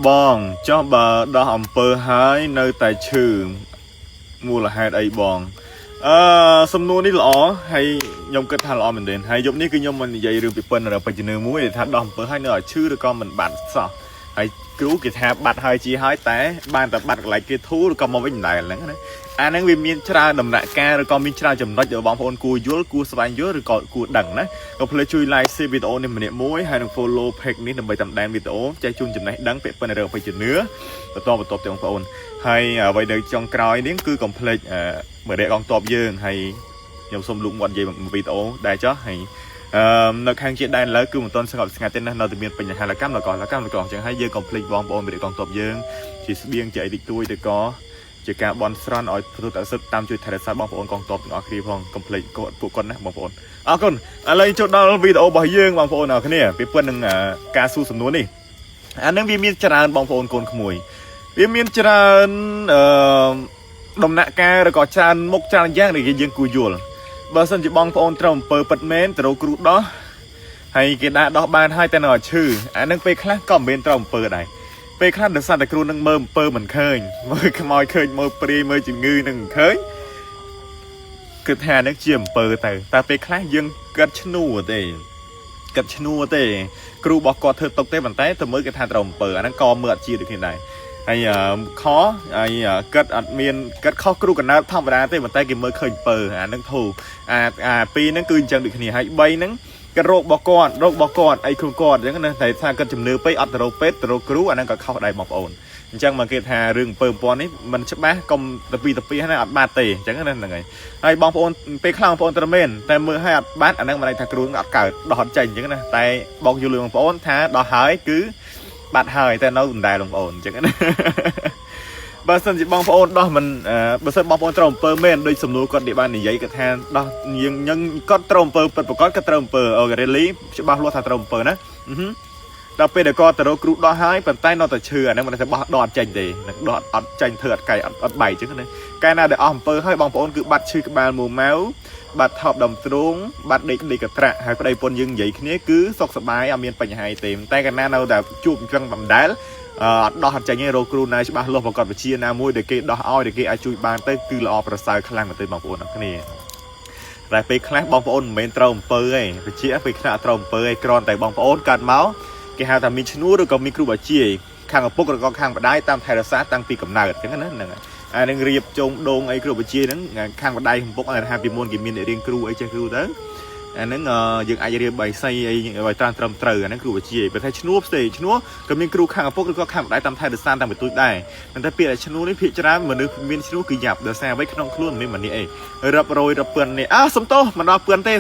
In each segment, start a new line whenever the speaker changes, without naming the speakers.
បងចុះបើដោះអំពើហើយនៅតែឈឺមូលហេតុអីបងអឺសំណួរនេះល្អហើយខ្ញុំគិតថាល្អមែនទែនហើយយប់នេះគឺខ្ញុំមិននិយាយរឿងពីពិនរបច្ចជំនឿមួយដែលថាដោះអំពើហើយនៅតែឈឺឬក៏មិនបាត់សោះហើយគ្រូគេថាបាត់ហើយជាហើយតែបានតែបាត់កន្លែងគេធូរឬក៏មកវិញមិនដែលហ្នឹងណាអាហ្នឹងវាមានច្រើនដំណាក់កាលឬក៏មានច្រើនចំណុចដែលបងប្អូនគួរយល់គួរស្វែងយល់ឬក៏គួរដឹងណាកុំភ្លេចជួយ like share វីដេអូនេះម្នាក់មួយហើយនិង follow page នេះដើម្បីតាមដានវីដេអូចែកជូនចំណេះដឹងពាក់ព័ន្ធនឹងរឿងអបិយជំនឿបន្តបន្តទៅបងប្អូនហើយអ្វីដែលចុងក្រោយនេះគឺកុំភ្លេចមរៈកងតបយើងហើយខ្ញុំសូមលូកមាត់និយាយមួយវីដេអូដែរចុះហើយអឺនៅខាងជាដែនលើគឺមិនទាន់ស្ងប់ស្ងាត់ទេណានៅតែមានបញ្ហាលកម្មលកលកម្មលកអញ្ចឹងហើយយើងកុំភ្លេចបងប្អូនមរៈកងតបយើងជាស្បៀងជាអីតិចតួចទៅក៏ជាការបន់ស្រន់ឲ្យពុទ្ធអសិទ្ធតាមជួយថែរក្សាបងប្អូនកងទ័ពទាំងអស់គ្នាផងកុំភ្លេចគាត់ពួកគាត់ណាបងប្អូនអរគុណឥឡូវចូលដល់វីដេអូរបស់យើងបងប្អូនអរគ្នាពីពិតនឹងការសួរសំណួរនេះអានឹងវាមានច្រើនបងប្អូនកូនក្មួយវាមានច្រើនអឺដំណាក់កាលឬក៏ច្រើនមុខច្រើនយ៉ាងដែលយើងគួរយល់បើសិនជាបងប្អូនត្រូវអំពើពិតមែនទៅរកគ្រូដោះហើយគេដាក់ដោះបានហើយតែនៅឲ្យឈឺអានឹងពេលខ្លះក៏មិនមែនត្រូវអំពើដែរពេលខ្លះដោយសារតែគ្រូនឹងមើលអំពើមិនឃើញមើលខ្មោចឃើញមើលព្រាយមើលជំងឺនឹងមិនឃើញគឺថានឹងជាអំពើទៅតែពេលខ្លះយើងគិតឈ្នួទេគិតឈ្នួទេគ្រូរបស់គាត់ធ្វើទុកទេប៉ុន្តែទៅមើលគេថាត្រូវអំពើអាហ្នឹងក៏មើលអត់ជាដូចគ្នាដែរហើយខហើយគិតអត់មានគិតខុសគ្រូកណើតធម្មតាទេប៉ុន្តែគេមើលឃើញអំពើអាហ្នឹងធូរអាអាពីរហ្នឹងគឺអញ្ចឹងដូចគ្នាហើយ3ហ្នឹងគិតរោគរបស់គាត់រោគរបស់គាត់អីខ្លួនគាត់អញ្ចឹងណាតែថាគិតជំនឿពេកអត់ទៅរកពេទ្យទៅរកគ្រូអាហ្នឹងក៏ខុសដែរបងប្អូនអញ្ចឹងមកគេថារឿងអំពើអំព័ន្ធនេះมันច្បាស់កុំទៅពីទៅពីហ្នឹងអត់បាត់ទេអញ្ចឹងណាហ្នឹងហើយហើយបងប្អូនពេលខ្លះបងប្អូនត្រូវមែនតែមើលឲ្យអត់បាត់អាហ្នឹងមិនន័យថាគ្រូអត់កើតដោះអត់ចេញអញ្ចឹងណាតែបងយល់បងប្អូនថាដោះហើយគឺបាត់ហើយតែនៅដដែលបងប្អូនអញ្ចឹងណាបើសិនជាបងប្អូនដោះមិនបើសិនបងប្អូនត្រូវអំពើមែនដូចសំណួរគាត់នេះបាននិយាយគាត់ថាដោះយើងញឹងគាត់ត្រូវអំពើពិតប្រាកដគាត់ត្រូវអំពើអូខេ really ច្បាស់លាស់ថាត្រូវអំពើណាដល់ពេលដែលគាត់ទៅរកគ្រូដោះហើយប៉ុន្តែនៅតែឈឺអាហ្នឹងមិនថាបោះដោះអត់ចេញទេនឹងដោះអត់ចេញធ្វើអត់កៃអត់អត់បែកអញ្ចឹងណាកាលណាដែលអស់អំពើហើយបងប្អូនគឺបាត់ឈឺក្បាលមួម៉ៅបាត់ថប់ដំទ្រូងបាត់ដេកដេកកត្រាក់ហើយប្តីប្រពន្ធយើងនិយាយគ្នាគឺសុខសប្បាយអត់មានបញ្ហាអីទេតែកាលណានៅតែជួបអញ្ចឹងដដែលអត់ដោះអត់ចេញទេរកគ្រូណាច្បាស់លាស់ប្រកបវិជ្ជាណាមួយដែលគេដោះឲ្យដែលគេអាចជួយបានទៅគឺល្អប្រសើរខ្លាំងមែនទែនបងប្អូនអរគ្នាតែពេលខ្លះបងប្អូនមិនមែនត្រូវអំពើទេវិជ្ជាពេលខ្លះអត់ត្រូវអំពើទេគ្រាន់តែបងប្អូនកើតមកគេហៅថាមានឈ្នួលឬក៏មានគ្រូបាជាខាងឪពុកឬក៏ខាងម្ដាយតាមថែរក្សាតាំងពីកំណើតអញ្ចឹងណាហ្នឹងអានឹងរៀបជុំដងអីគ្រូបាជាហ្នឹងខាងម្ដាយឪពុកថាពីមុនគេមានអ្នករៀនគ្រូអីចេះគ្រូទៅអាហ្នឹងយើងអាចរៀបបៃសីអីឲ្យត្រាំត្រឹមត្រូវអាហ្នឹងគ្រូវិជ្ជាប៉ុន្តែឈ្នួលផ្សេងឈ្នួលក៏មានគ្រូខាងឪពុកឬក៏ខាងម្ដាយតាមថែរក្សាតាំងពីទូចដែរប៉ុន្តែពាក្យតែឈ្នួលនេះភាគច្រើនមនុស្សមានឈ្នួលគឺយ៉ាប់ដោយសារអ្វីក្នុងខ្លួនមិនមានម្នាក់អីរាប់រយរាប់ពាន់នេះអើសំទោសមិនដល់ពាន់ទ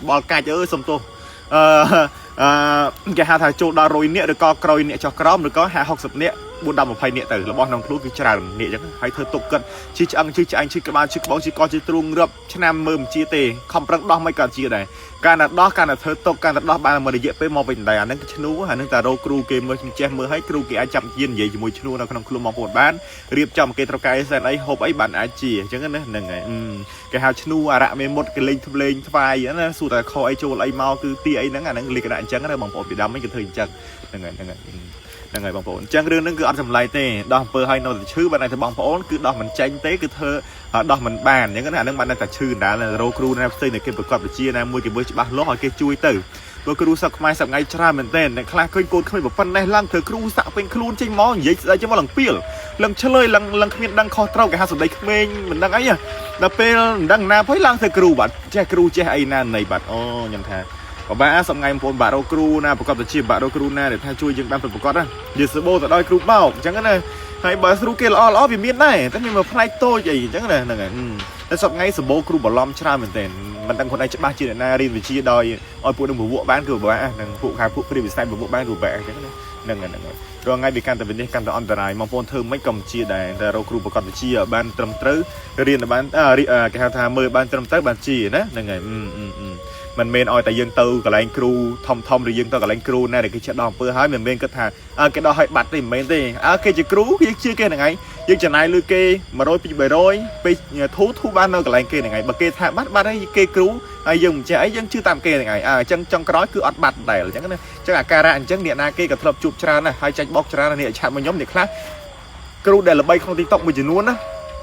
េបលកាច់អើយសំទោសអឺអឺគេហៅថាចូលដល់100នាក់ឬក៏ក្រោយនាក់ចុះក្រោមឬក៏50 60នាក់4 10 20នាក់ទៅរបស់ក្នុងខ្លួនគឺច្រើននាក់អញ្ចឹងហើយធ្វើទុកគិតឈឺឆ្អឹងឈឺឆ្អែងឈឺក្បាលឈឺក្បងឈឺកឈឺទ្រូងរាប់ឆ្នាំមើលមិនជាទេខំប្រឹងដោះមិនក៏ជាដែរកាលណាដោះកាលណាធ្វើទុកកាលណាដោះបានមួយរយៈពេលមកវិញដែរអាហ្នឹងគឺឈ្នួលអាហ្នឹងតែរកគ្រូគេមើលចេះមើលឲ្យគ្រូគេអាចចាប់ជានិយាយជាមួយឈ្នួលនៅក្នុងខ្លួនបងប្អូនបានរៀបចំគេត្រូវការអីសែនអីហូបអីបានអាចជាអញ្ចឹងណាហ្នឹងហើយគេហៅឈ្នួលអរៈមេមុតគេលេងធ្លេងថ្វាយណាសួរតែខអីចូលអីមកគឺទីអីហ្នឹងអាហ្នឹងលក្ខណៈអញ្ចឹងណាបងប្អូនពីដើមវិញគេធ្វើអញ្ចឹងហ្នឹងហើយហ្នឹងហើយហ្នឹងហើយបងប្អូនអញ្ចឹងរឿងហ្នឹងគឺអត់ចម្លែកទេដោះអំពើឲ្យនៅតែឈឺបានតែបងប្អូនគឺដោះមិនចេញទេគឺធ្វើដោះមិនបានអញ្ចឹងណាអាហ្នឹងបានតែឈឺដដែលរកគ្រូណាផ្សេងដែលគេប្រកបវិជ្ជាណាមួយគេមើលច្បាស់លាស់ឲ្យគេជួយទៅព្រោះគ្រូសឹកខ្មែរសប្ងៃច្រើនមែនទែនអ្នកខ្លះឃើញកូនក្មេងប៉ុណ្ណេះឡើងធ្វើគ្រូសាក់ពេញខ្លួនចេញមកនិយាយស្ដីចេញមកឡើងពីលឡើងឆ្លើយឡើងឡើងគ្មានដឹងខុសត្រូវគេហៅសម្ដីក្មេងមិនដឹងអីដល់ពេលមិនដឹងណាភ័យឡើងធ្វើគ្រូបាទចេះគ្រូចេះអីណាណីបាទអូខ្ញុំថាបបាសំងៃបងប្អូនបាក់រកគ្រូណាប្រកបទៅជាបាក់រកគ្រូណាដែលថាជួយយើងបានប្រកបណាយើងសបោទៅដោយគ្រូបោកអញ្ចឹងណាហើយបើស្រូគេល្អល្អវាមានដែរតែមានមួយផ្នែកតូចអីអញ្ចឹងណាហ្នឹងហើយតែសប្ងៃសបោគ្រូបន្លំច្រើនមែនទែនមិនដឹងខ្លួនឯងច្បាស់ជាអ្នកណារៀនវិជ្ជាដោយឲ្យពួកនឹងពវក់បានគឺពិបាកហ្នឹងពួកខៅពួកព្រាវិស័យពវក់បានគឺពិបាកអញ្ចឹងណាហ្នឹងហើយហ្នឹងហើយរាល់ថ្ងៃវាកាន់តែវិនិច្ឆ័យកាន់តែអន្តរាយបងប្អូនធ្វើមិនក៏មិនជាដែរតែរកគ្រូប្រកបវិជ្ជាឲ្យបានត្រឹមត្រូវរៀនឲ្យបានគេហៅថាមើលបានត្រឹមត្រូវបានជាណាហ្នឹងហើយមិនមែនឲ្យតែយើងទៅកន្លែងគ្រូធំធំឬយើងទៅកន្លែងគ្រូណាដែលគេចេះដោះអំពើហើយមិនមែនគិតថាអើគេដោះឲ្យបាត់ទេមិនមែនទេអើគេជាគ្រូយើងជាគេហ្នឹងឯងយើងចំណាយលុយគេ100 200 300ពេលធូធូបាននៅកន្លែងគេហ្នឹងឯងបើគេថាបាត់បាត់ហើយគេគ្រូ ហើយយើងមិនចេះអីយើងជឿតាមគេហ្នឹងឯងអើអញ្ចឹងចុងក្រោយគឺអត់បាត់ដែរអញ្ចឹងណាអញ្ចឹងអាការៈអញ្ចឹងអ្នកណាគេក៏ធ្លាប់ជួបច្រើនណាស់ហើយចាញ់បោកច្រើនណាស់នេះchat មកខ្ញុំអ្នកខ្លះគ្រូដែលល្បីក្នុង TikTok មួយចំនួនណា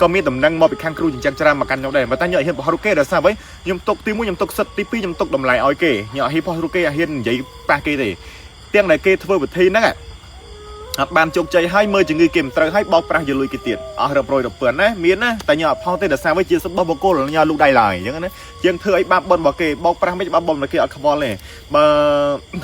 ក៏មានតំណែងមកពីខាងគ្រូចិញ្ចឹមច្រើនមកកាន់ខ្ញុំដែរប៉ុន្តែខ្ញុំអត់ហ៊ានបោះរូបគេដោយសារអ្វីខ្ញុំទុកទី1ខ្ញុំទុកសិទ្ធទី2ខ្ញុំទុកតម្លៃឲ្យគេខ្ញុំអត់ហ៊ានបោះរូបគេអត់ហ៊ាននិយាយប៉ះគេទេទាំងដែលគេធ្វើវិធីហ្នឹងអត់បានជោគជ័យហើយមើលជំងឺគេមិនត្រូវហើយបោកប្រាស់យកលុយគេទៀតអស់រាប់រយរាប់ពាន់ណាមានណាតែខ្ញុំអត់ផុសទេដោយសារវាជាសម្បត្តិបុគ្គលខ្ញុំលូកដៃឡើយអញ្ចឹងណាជាងធ្វើឲ្យបាបបុណ្យរបស់គេបោកប្រាស់មិនបាបបុណ្យរបស់គេអត់ខ្វល់ទេបើ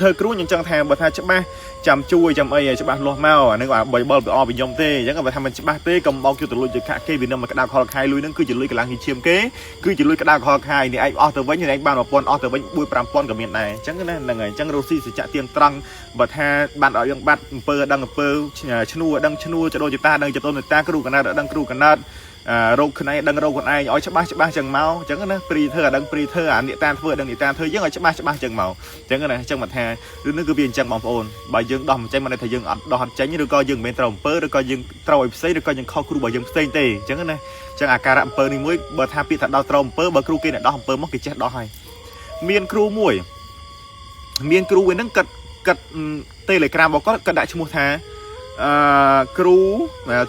ធ្វើគ្រូខ្ញុំចង់ថាបើថាច្បាស់ចាំជួយចាំអីឲ្យច្បាស់លាស់មកអានឹងអាបីបលអពីខ្ញុំទេអញ្ចឹងបើថាមិនច្បាស់ទេកុំបោកយកទៅលុយទៅខាក់គេវានឹងមកក្តៅខលខៃលុយនឹងគឺជាលុយកន្លងឈាមគេគឺជាលុយក្តៅខលខៃនេះឯងអស់ទៅវិញនេះឯងបាន1000អស់ទៅវិញ4 5000ក៏មានដែរអញ្ចឹងណាហ្នឹងហើយអញ្ចឹងរស់ស៊ីសច្ចៈទៀងត្រង់បើថាបានឲ្យយើងបាត់អំពើដឹងអំពើឈ្នួលដឹងឈ្នួលចដូនចតាដឹងចដូនចតាគ្រូកណើតដឹងគ្រូកណើតរោគខ្លួនឯងដឹងរោគខ្លួនឯងឲ្យច្បាស់ច្បាស់ចឹងមកអញ្ចឹងណាព្រីធ្វើអាដឹងព្រីធ្វើអាអ្នកតាធ្វើដឹងអ្នកតាធ្វើយើងឲ្យច្បាស់ច្បាស់ចឹងមកអញ្ចឹងណាអញ្ចឹងមកថារឿងនេះគឺវាអញ្ចឹងបងប្អូនបើយើងដោះមិនចេញមិនន័យថាយើងអត់ដោះអត់ចេញឬក៏យើងមិនមែនត្រូវអំពើឬក៏យើងត្រូវឲ្យផ្សេងឬក៏យើងខុសគ្រូរបស់យើងផ្សេងទេអញ្ចឹងណាអញ្ចឹងអាការៈអំពើនេះមួយបើថាពាក្យថាដោះត្រូវអំពើបើគ្រូគេអ្នកដោះអំពើមកគេចេះដោះហើយមានគ្រូមួយមានគ្រូឯហ្នឹងគាត់គាត់ Telegram របស់គាត់គាត់ដាក់ឈ្មោះថាអឺគ្រូ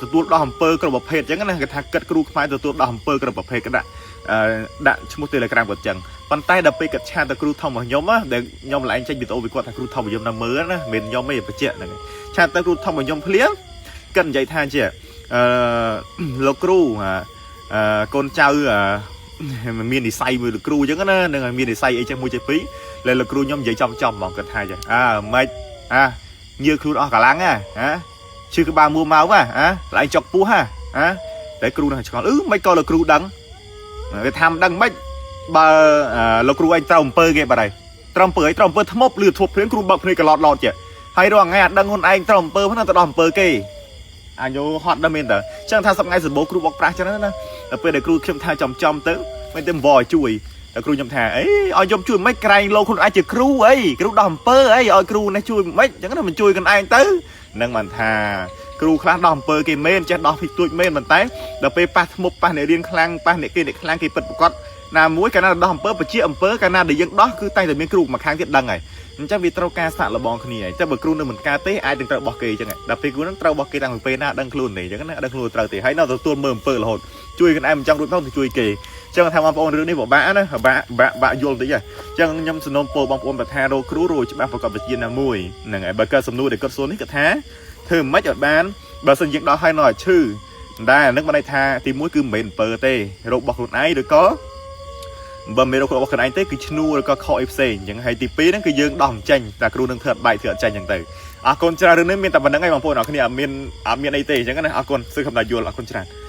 ទទួលដោះអំពើគ្រប់ប្រភេទអញ្ចឹងណាគេថាគិតគ្រូខ្មែរទទួលដោះអំពើគ្រប់ប្រភេទគាត់ដាក់ដាក់ឈ្មោះ Telegram គាត់អញ្ចឹងប៉ុន្តែដល់ពេលគាត់ chat ទៅគ្រូធំរបស់ខ្ញុំណាដែលខ្ញុំឡើងចេញវីដេអូពីគាត់ថាគ្រូធំរបស់ខ្ញុំនៅមើលណាមិនខ្ញុំទេបញ្ជាក់ហ្នឹង chat ទៅគ្រូធំរបស់ខ្ញុំភ្លាមគាត់និយាយថាជាអឺលោកគ្រូអឺកូនចៅមាននិស័យមួយលោកគ្រូអញ្ចឹងណានឹងមាននិស័យអីចឹងមួយចេះពីរលើលោកគ្រូខ្ញុំនិយាយចំចំហ្មងគាត់ថាចឹងអើម៉េចអាញើខ្លួនអស់កម្លាំងហ៎ហ៎ឈឺក្បាលមួម៉ៅហ៎ហ៎ឡើងចុកពោះហ៎ហ៎តែគ្រូនឹងឆ្ងល់អឺមិនក៏លោកគ្រូដឹងគេថាមិនដឹងមិនបើលោកគ្រូឯងត្រូវអំពើគេបាត់ហើយត្រូវអំពើឯងត្រូវអំពើធ្មប់ឬធ្មប់ភ្លាមគ្រូបើកភ្នែកកឡតឡតចេះហើយរាល់ថ្ងៃអត់ដឹងខ្លួនឯងត្រូវអំពើហ្នឹងទៅដល់អំពើគេអញហត់ដល់មែនតើចឹងថាសប្ងៃសម្បូរគ្រូបោកប្រាស់ចឹងណាដល់ពេលដែលគ្រូខ្ញុំថាចំចំទៅមិនទៅវល់ឲ្យជួយតែគ្រូខ្ញុំថាអីឲ្យខ្ញុំជួយមិនក្រែងលោកខ្លួនឯងជាគ្រូអីគ្រូដោះអំពើអីឲ្យគ្រូនេះជួយមិនចឹងណាមិនជួយខ្លួនឯងទៅនឹងបានថាគ្រូខ្លះដោះអំពើគេមែនចេះដោះពីទួចមែនប៉ុន្តែដល់ពេលប៉ះធ្មប់ប៉ះអ្នករៀនខ្លាំងប៉ះអ្នកគេអ្នកខ្លាំងគេពិតប្រកបណាមួយកាលណាដោះអំពើបជាអំពើកាលណាដែលយើងដោះគឺតែងតែមានគ្រូមកខាងទៀតដឹងហើយអញ្ចឹងវាត្រូវការសាកល្បងគ្នាហើយតែបើគ្រូនៅមិនកើតទេអាចនឹងត្រូវបោះគេអញ្ចឹងដល់ពេលគ្រូនឹងត្រូវបោះគេតាំងពីពេលណាដឹងខ្លួនទេអញ្ចឹងណាដឹងខ្លួនត្រូវទេហើយនៅទទួលមើលអំពើរហូតជួយខ្លួនឯងមិនចង់រួចផងទៅជួយគេអញ្ចឹងថាបងប្អូនរឿងនេះពិបាកណាពិបាកបាក់បាក់យល់តិចហ៎អញ្ចឹងខ្ញុំសំណូមពរបងប្អូនប្រថារកគ្រូរកច្បាស់ប្រកបវិជ្ជាណាមួយហ្នឹងហើយបើកើតសំណួរដែលគាត់សួរនេះគាត់ថាធ្វើមិនឲ្យបានបើសិនយើងដោះឲ្យនៅឲ្យឈឺតែអានឹងបានន័យថាទីមួយគឺមិនមែនអំពើទេរោគរបស់ខ្លួនឯងឬក៏បើមិនរោគរបស់ខ្លួនឯងទេគឺឈ្នួលឬក៏ខកអីផ្សេងអញ្ចឹងហើយទី2ហ្នឹងគឺយើងដោះមិនចេញតែគ្រូនឹងធ្វើអត់បែកធ្វើអត់ចេញអញ្ចឹងទៅអរគុណច្រើនរឿងនេះមានតែប៉ុណ្្នឹងឯងបងប្អូនអរគ្នាអត់មានអត់មានអីទេអញ្ចឹងណាអរគុណសឹកខំតែយល់អរគុណច្រើន។